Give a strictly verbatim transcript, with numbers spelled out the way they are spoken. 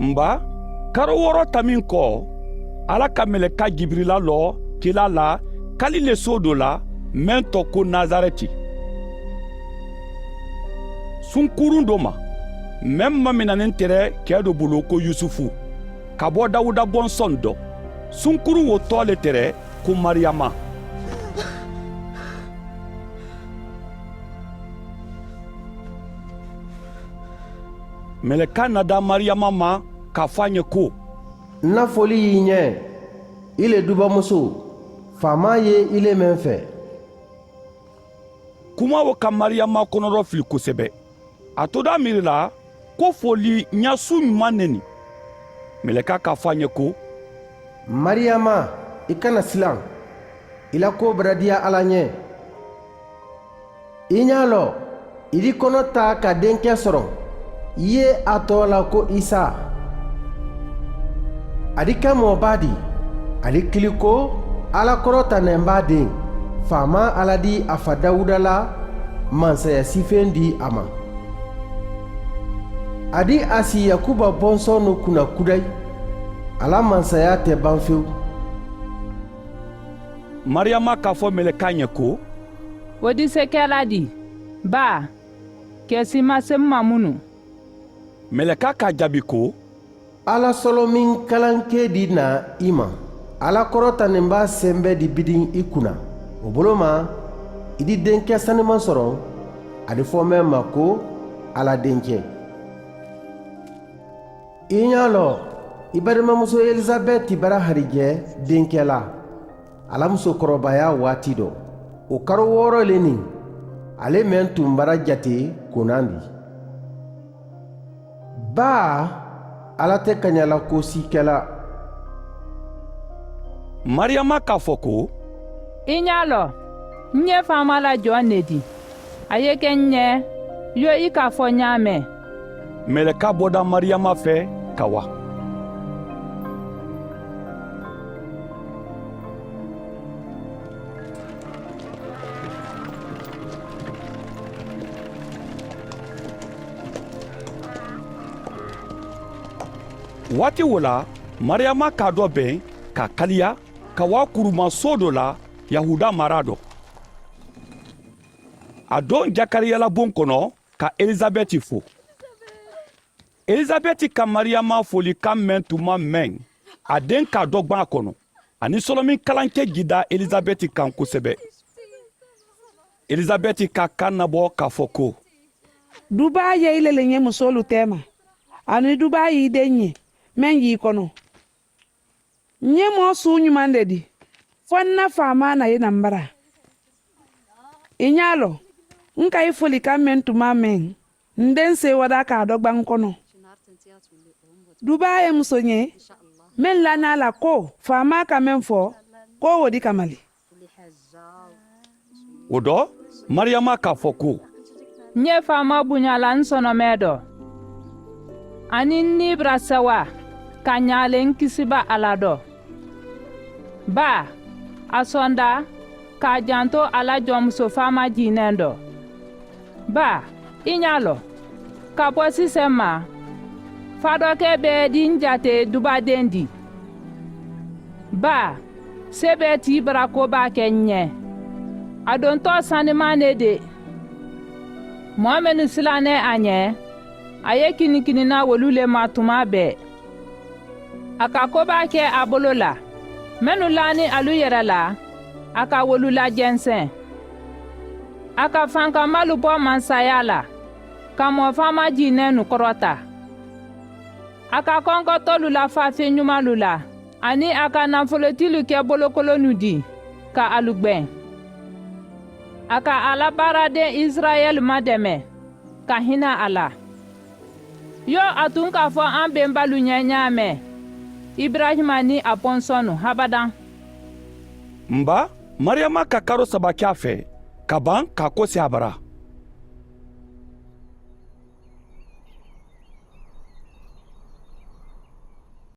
N ba, karo wɔɔrɔ tamin kɔ, ala ka meleka jibirila lɔ kila la kalile soo do la, meŋ tɔ ko nazareti, sunkurun do ma, meŋ maminanin tere kɛ do bulu ko yusufu, ka bɔ dawuda bɔnsɔn dɔ. Sunkurun wo tɔ le tere ko mariyama. Meleka nada mariyama ma, ka fɔ a ɲɛ ko, n na foli y'i ɲɛ, i le dubamuso, faamaa ye i le meŋ fɛ. Kuma wo ka mariyama kɔnɔdɔ fili kosɛbɛ. A todaa miiri la ko foli ɲasu ɲuman ne ni. Meleka ka fɔ a ɲɛ ko, mariyama, i kana silan, i la koo baradiya ala ɲɛ. I ɲaa lɔ, i di kɔnɔ taa ka denkɛ sɔrɔ, i ye a tɔɔ la ko isa. A di kɛ mɔɔ b'a di, a di kili ko ala kɔrɔtanɛnbaa den, faamaa ala di a fa dawuda la mansaya sifeŋ di a ma. A di a si yakuba bɔnsɔn no kunna kudayi, a la mansaya tɛ ban fewu. Mariyama k'a fɔ meleka ɲɛ ko, wo disekɛla di, baa, kɛ si ma se n ma munu? Meleka k'a jaabi ko, ala sɔlɔmin kalankee di na i ma, ala kɔrɔtanenbaa senbɛ di bidin i kunna. Wo bolo ma, i di denkɛ saniman sɔrɔ, a di fɔmɛn ma ko, ala denkɛ. I ɲaa lɔ, i badimamuso elisabɛti bara harijɛ denkɛ la, a la musokɔrɔbaya waati dɔ. Wo karo wɔɔrɔ le ni, ale meŋ tun bara jate konan di. Baa, ala te kaɲa la ko si kɛ la. Mariyama k'a fɔ ko, i ɲaa lɔ, n ye faama la jɔn ne di, a ye kɛ n ɲɛ, yo i k'a fɔ ɲaamɛ. Meleka bɔda mariyama fɛ ka wa. Waati wo la, mariyama k'a dɔ ben ka kaliya ka wa kuruman soo do la, yahuda mara dɔ. A don jakariyalabon kono ka elisabɛti fo. Elisabɛti ka mariyama folikan mɛn tuma mɛn, a den k'a dɔ gban a kono. A ni solomin kalankɛ jida elisabɛti kan kosɛbɛ. Elisabɛti ka kan nabɔ k'a fɔ ko, dubaa ye i le le ɲɛ musoolu tɛma, a ni dubaa ye i den ɲɛ, meŋ ye i kono. N ye moo suu ɲuman le di, fo n na faamaa na ye na n bara. I ɲaa lɔ, n ka i folikan meŋ tuma meŋ, n den seewadaa ka a dɔ gbaŋ kono. Dubaa ye muso ɲɛ, meŋ lannaa la ko faamaa ka meŋ fo, ko wo di ka mali. Wo dɔ, mariyama k'a fɔ ko, n ye faama buɲa la n sɔnɔmɛ dɔ, ani n niibira sawa ka ɲaale n kisiba ala dɔ. Baa, a sɔnda k'a janto a la jɔnmuso faama jiinɛŋ dɔ. Baa, i ɲaa lɔ, ka bo sisɛ ma, fadɔkɛ bee di n jate dubaden di. Baa, se bee ti i bara ko baa kɛ n ɲɛ. A dontɔ sanimaa ne de. Mɔɔ mennu silanɛ a ɲɛ, a ye kinikinina wolu le ma tuma bɛɛ. A ka kobaa ke a bolo la, mennu laani alu yere la, a ka wolu lajɛnsɛn. A ka fankanmalu bɔ mansaya la, ka mɔɔ faama jiinɛnnu kɔrɔta. A ka kɔnkɔtɔlu lafa feɲumalu la, ani a ka nafolotilu ke bolokolonnu di, ka alu gbɛn. A ka a la baaraden isirayɛli madɛmɛ, ka hina a la. Yoo, a tun k'a fɔ an benbalu ɲɛ ɲaamɛ, ibrahima ni a bɔnsɔnnu habadan. N ba, mariyama ka karo saba ke a fɛ, ka ban k'a kosi a bara.